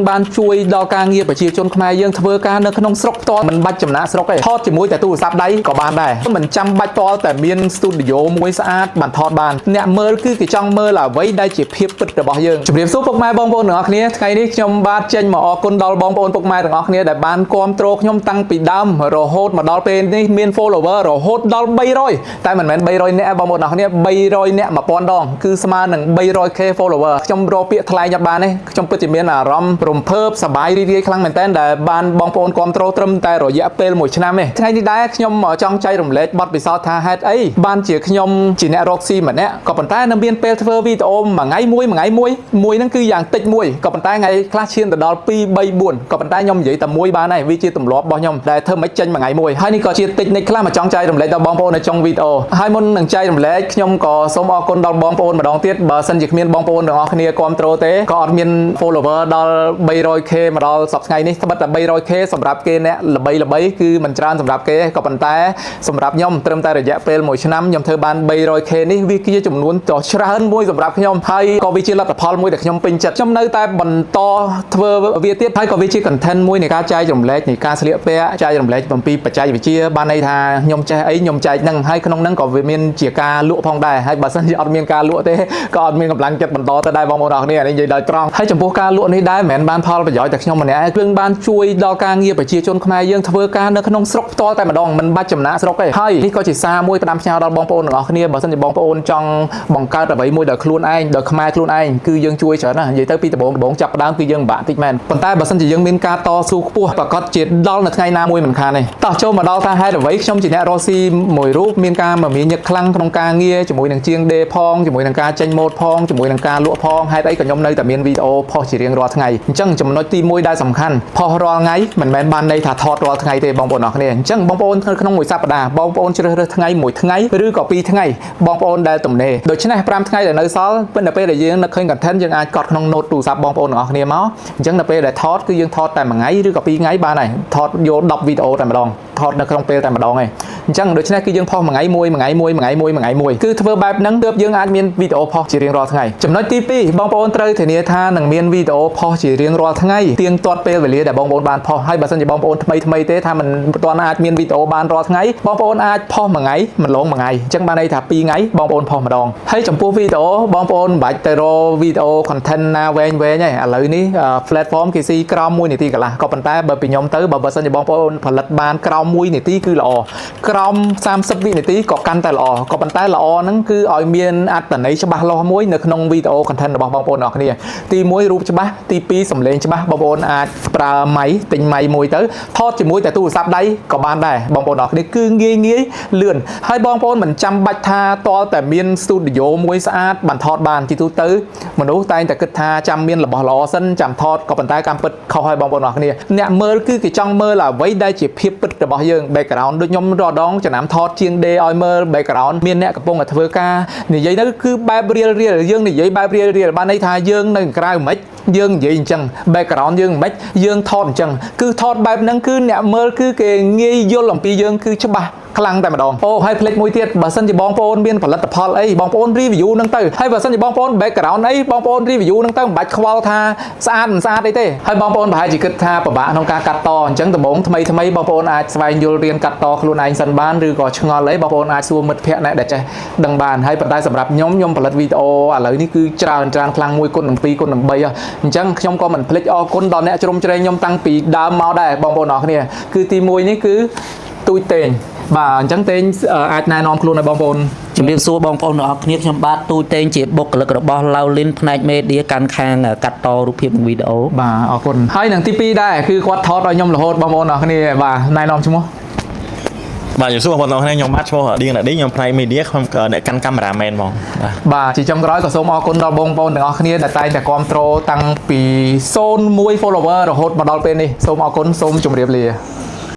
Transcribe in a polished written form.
បានជួយដល់ការងារប្រជាជនខ្មែរយើងធ្វើការនៅក្នុងស្រុកផ្ទាល់មិនបាច់ចំណាកស្រុកទេថតជាមួយតែទូរស័ព្ទដៃក៏បានដែរមិនចាំបាច់ទាល់តែមានស្ទូឌីយោមួយស្អាតបានថតបានអ្នកមើលគឺគេចង់មើលអ្វីដែលជាភាពពិតរបស់យើងជម្រាបសួរពុកម៉ែបងប្អូនទាំងអស់គ្នាថ្ងៃនេះខ្ញុំបាទចេញមកអរគុណដល់បងប្អូនពុកម៉ែទាំងអស់គ្នាដែលបានគាំទ្រខ្ញុំតាំងពីដើមរហូតមកដល់ពេលនេះមាន follower រហូតដល់300តែមិនមែន300នាក់បងប្អូនទាំងអស់គ្នា300នាក់1000ដងគឺស្មើនឹង 300K follower ខ្ញុំរកពាក្យថ្លែងអត់បានទេខ្ញុំពិតជាមានអារម្មណ៍រំភើបសប្បាយរីករាយខ្លាំងមែនទែនដែលបានបងប្អូនគាំទ្រត្រឹមតែរយៈពេល1ឆ្នាំទេថ្ងៃនេះដែរខ្ញុំចង់ចែករំលែកបទពិសោធន៍ថាហេតុអីបានជាខ្ញុំជាអ្នករកស៊ីម្នាក់ក៏ប៉ុន្តែនៅមានពេលធ្វើវីដេអូមួយថ្ងៃមួយមួយថ្ងៃមួយមួយហ្នឹងគឺយ៉ាងតិចមួយក៏ប៉ុន្តែថ្ងៃខ្លះឈានទៅដល់2 3 4ក៏ប៉ុន្តែខ្ញុំនិយាយតែមួយបានហើយវាជាទម្លាប់របស់ខ្ញុំដែលធ្វើមិនចេញមួយថ្ងៃមួយហើយនេះក៏ជាតិចនិចខ្លះមកចង់ចែករំលែកដល់បងប្អូននៅចុងវីដេអូហើយមុននឹងចែករំលែកខ្ញុំក៏សូមអរគុណដល់បងប្អូនម្ដងទៀតបើសិនជាគ្មានបងប្អូនទាំងអស់គ្នាគាំទ្រទេក៏អត់មាន follower ដល់ 300K មកដល់សប្តាហ៍ថ្ងៃនេះត្បិតតែ 300K សម្រាប់គេអ្នកល្បីល្បីគឺមិនច្រើនសម្រាប់គេក៏ប៉ុន្តែសម្រាប់ខ្ញុំត្រឹមតែរយៈពេល1ឆ្នាំខ្ញុំធ្វើបាន 300K នេះវាគឺជាចំនួនដ៏ច្រើនមួយសម្រាប់ខ្ញុំហើយក៏វាជាលទ្ធផលមួយដែលខ្ញុំពេញចិត្តខ្ញុំនៅតែបន្តធ្វើវាទៀតហើយក៏វាជា content មួយនៃការចែករំលែកនៃការស្លៀកពាក់ចែករំលែកអំពីបច្ចេកវិទ្យាបានន័យថាខ្ញុំចេះអីខ្ញុំចែកនឹងហើយក្នុងហ្នឹងក៏វាមានជាការលក់ផងដែរហើយបើសិនជាអត់មានការលក់ទេក៏អត់មានកម្លាំងចិត្តបន្តទៅដែរបងប្អូនអរគ្នាអានេះនិយាយដោយត្រង់ហើយចំពោះការលក់នេះដែរមិនមែនបានផលប្រយោជន៍តែខ្ញុំម្នាក់ឯងគឺបានជួយដល់ការងារប្រជាជនខ្មែរយើងធ្វើការនៅក្នុងស្រុកផ្ទាល់តែម្ដងមិនបាច់ចំណាកស្រុកទេហើយនេះក៏ជាសារមួយផ្ដាំផ្ញើដល់បងប្អូនទាំងអស់គ្នាបើសិនជាបងប្អូនចង់បង្កើតអ្វីមួយដោយខ្លួនឯងដោយខ្មែរខ្លួនឯងគឺយើងជួយច្រើនណាស់និយាយទៅពីដំបូងដំបូងចាប់ផ្ដើមគឺយើងពិបាកតិចមែនប៉ុន្តែបើសិនជាយើងមានការតស៊ូខ្ពស់ប្រាកដជាដល់នៅថ្ងៃណាមួយមិនខានទេតោះចូលមកដល់ថាហេតុអ្វីខ្ញុំជាអ្នករកស៊ីមួយរូបមានការមមាញឹកខ្លាំងក្នុងការងារជាមួយនឹងជាងដេផងជាមួយនឹងការចេញម៉ូដផងជាមួយនឹងការលក់ផងហេតុអីក៏ខ្ញុំនៅតែមានវីដេអូផុសជារៀងរាល់ថ្ងៃអញ្ចឹងចំណុចទី1ដែលសំខាន់ផុសរាល់ថ្ងៃមិនមែនបានន័យថាថតរាល់ថ្ងៃទេបងប្អូនអរគ្នាអញ្ចឹងបងប្អូនក្នុងមួយសប្តាហ៍បងប្អូនជ្រើសរើសថ្ងៃមួយថ្ងៃឬក៏ពីរថ្ងៃបងប្អូនដែលទំនេរដូច្នេះ5ថ្ងៃដែលនៅសល់ពេលនៅពេលដែលយើងនឹកឃើញ content យើងអាចកត់ក្នុង note ទូរស័ព្ទបងប្អូនទាំងអស់គ្នាមកអញ្ចឹងនៅពេលដែលថតគឺយើងថតតែមួយថ្ងៃឬក៏ពីរថ្ងៃបានហើយថតយក10វីដេអូតែម្ដងថតនៅក្នុងពេលតែម្ដងឯងអញ្ចឹងដូច្នេះគឺយើងផុសមួយថ្ងៃមួយមួយថ្ងៃមួយមួយថ្ងៃមួយមួយថ្ងៃមួយគឺធ្វើបែបហ្នឹងទើបយើងអាចមានវីដេអូផុសជារៀងរាល់ថ្ងៃចំណុចទី2បងប្អូនត្រូវធានាថានឹងមានវីដេអូផុសជារៀងរាល់ថ្ងៃទៀងទាត់ពេលវេលាដែលបងប្អូនបានផុសហើយបើសិនជាបងប្អូនថ្មីថ្មីទេថាមិនទាន់អាចមានវីដេអូបានរាល់ថ្ងៃបងប្អូនអាចផុសមួយថ្ងៃម្លងមួយថ្ងៃអញ្ចឹងបានន័យថា2ថ្ងៃបងប្អូនផុសម្ដងហើយចំពោះវីដេអូបងប្អូនមិនបាច់ទៅរកវីដេអូ content ណាវែងវែងទេឥឡូវនេះ platform គេស៊ីក្រោម1នាទីកន្លះក៏ប៉ុន្តែបើពីខ្ញុំទៅបើសិនជាបងប្អូនផលិតបានក្រោម1នាទីគឺល្អក្រោម30វិនាទីក៏កាន់តែល្អក៏ប៉ុន្តែល្អហ្នឹងគឺឲ្យមានអត្ថន័យច្បាស់លាស់មួយនៅក្នុងវីដេអូ content របស់បងប្អូនទាំងអស់គ្នាទី1រូបច្បាស់ទី2សំឡេងច្បាស់បងប្អូនអាចប្រើម៉ៃទិញម៉ៃមួយទៅថតជាមួយតែទូរស័ព្ទដៃក៏បានដែរបងប្អូនទាំងអស់គ្នាគឺងាយងាយលឿនហើយបងប្អូនមិនចាំបាច់ថាតតែមានស្ទូឌីយោមួយស្អាតបានថតបានជាទូទៅមនុស្សតែងតែគិតថាចាំមានរបស់ល្អសិនចាំថតក៏ប៉ុន្តែកម្មពិតខុសហើយបងប្អូនទាំងអស់គ្នាអ្នកមើលគឺគេចង់មើលអ្វីដែលជាភាពពិតរបស់យើង background ដូចខ្ញុំរដងចំណាំថតជាងដេឲ្យមើល background មានអ្នកកំពុងតែធ្វើការនិយាយទៅគឺបែបរៀលរៀលយើងនិយាយបែបរៀលរៀលបានន័យថាយើងនៅក្រៅមិនយើងនិយាយអញ្ចឹង background យើងមិនយើងថតអញ្ចឹងគឺថតបែបហ្នឹងគឺអ្នកមើលគឺគេងាយយល់អំពីយើងគឺច្បាស់ខ្លាំងតែម្ដងអូហើយផ្លេចមួយទៀតបើសិនជាបងប្អូនមានផលិតផលអីបងប្អូន review ហ្នឹងទៅហើយបើសិនជាបងប្អូន background អីបងប្អូន review ហ្នឹងទៅមិនបាច់ខ្វល់ថាស្អាតមិនស្អាតអីទេហើយបងប្អូនប្រហែលជាគិតថាពិបាកក្នុងការកាត់តអញ្ចឹងដំបូងថ្មីថ្មីបងប្អូនអាចស្វែងយល់រៀនកាត់តខ្លួនឯងសិនបានឬក៏ឆ្ងល់អីបងប្អូនអាចសួរមិត្តភ័ក្តិអ្នកដែលចេះដឹងបានហើយប៉ុន្តែសម្រាប់ខ្ញុំខ្ញុំផលិតវីដេអូឥឡូវនេះគឺច្រើនច្រើនខ្លាំង1គុណនឹង2គុណនឹង3អញ្ចឹងខ្ញុំក៏មិនភ្លេចអរគុណដល់អ្នកជ្រោមជ្រែងខ្ញុំតាំងពីដើមមកដែរបងប្អូនអរគ្នាគឺទី1នេះគឺទូចតេងបាទអញ្ចឹងតេងអាចណែនាំខ្លួនឲ្យបងប្អូន ជំរាបសួរបងប្អូនទាំងអស់គ្នាខ្ញុំបាទទូតេងជាបុគ្គលិករបស់ Laulin ផ្នែក media កាន់ខាងកាត់តរូបភាពនិងវីដេអូ បាទអរគុណហើយនឹងទី2ដែរគឺគាត់ថតឲ្យខ្ញុំរហូតបងប្អូនអរគ្នាបាទណែនាំឈ្មោះ បាទជំរាបសួរបងប្អូនខ្ញុំបាទឈ្មោះឌៀងណាឌីខ្ញុំផ្នែក media ខ្ញុំអ្នកកាន់កាមេរ៉ាមែនហ្មងបាទ បាទជាចុងក្រោយក៏សូមអរគុណដល់បងប្អូនទាំងអស់គ្នាដែលតែងតែគាំទ្រតាំងពី01 follower រហូតមកដល់ពេលនេះសូមអរគុណសូមជម្រាបលា។